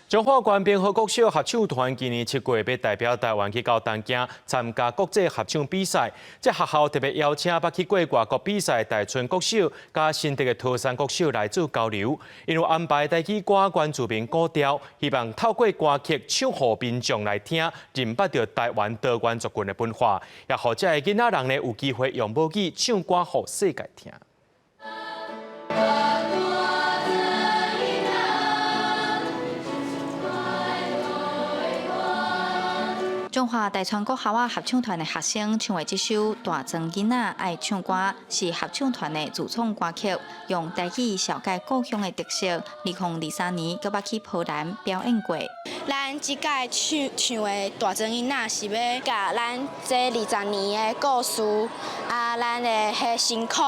彰化縣平和國小合唱團今年7月欲代表台灣去到東京參加國際合唱比賽。這學校特別邀請捌去過外國比賽大村國小佮新竹的桃山國小來做交流，𪜶有安排台語歌、原住民古調，希望透過歌曲唱予民眾來聽，認捌著台灣多元族群的文化，也予這个囡仔人呢有機會用母語唱歌予世界聽。彰化大村國校仔合唱團的學生唱的這首《大莊囡仔愛唱歌》是合唱團的自創歌曲，用台語紹介故鄉的特色。2023年，閣捌去波蘭表演過。咱這屆唱唱的《大莊囡仔》是欲共咱這20年的故事，啊，咱的彼辛苦，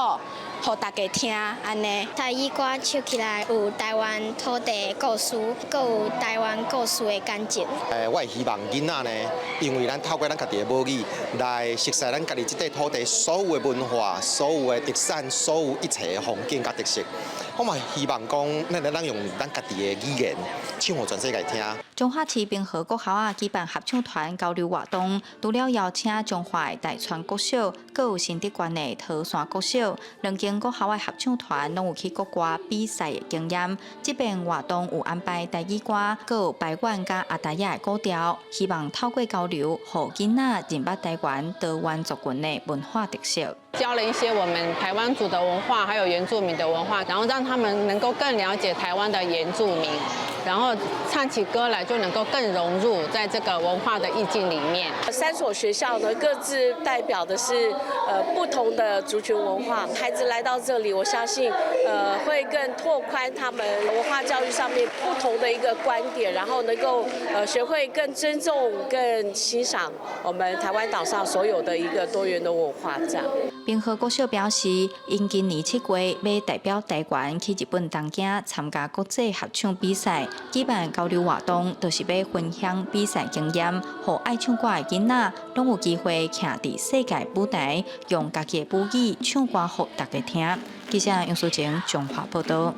予大家聽按呢。台語歌唱起來有台灣土地的故事，閣有台灣故事的感情。我會希望囡仔呢，因為咱透過咱家己的母語來熟悉咱家己這塊土地所有的文化、所有的特產、所有一切的風景佮特色。我嘛希望講，咱會當用咱家己的語言唱予全世界聽。彰化市平和國校仔舉辦合唱團交流活動，除了邀請彰化的大村國小，閣有新竹縣的桃山國小，兩間國校的合唱團攏有去國外比賽的經驗。這遍活動有安排台語歌，閣有排灣佮阿達雅的古調，希望透過交流，予囡仔認捌台灣多元族群的文化特色。教了一些我們排灣族的文化，還有原住民的文化，然後讓他們能夠更了解台灣的原住民，然後唱起歌來就能夠更融入在這個文化的意境裡面。三所學校呢，各自代表的是不同的族群文化。孩子來到這裡，我相信會更拓寬他們文化教育上面不同的一個觀點，然後能夠學會更尊重、更欣賞我們台灣島上所有的一個多元的文化。這樣。平和國小表示，𪜶今年7月欲代表台灣去日本東京參加國際合唱比賽，舉辦交流活動，就是欲分享比賽經驗，予愛唱歌的囡仔攏有機會徛佇世界舞台，用家己的母語唱歌予大家聽。記者楊淑靜彰化報道。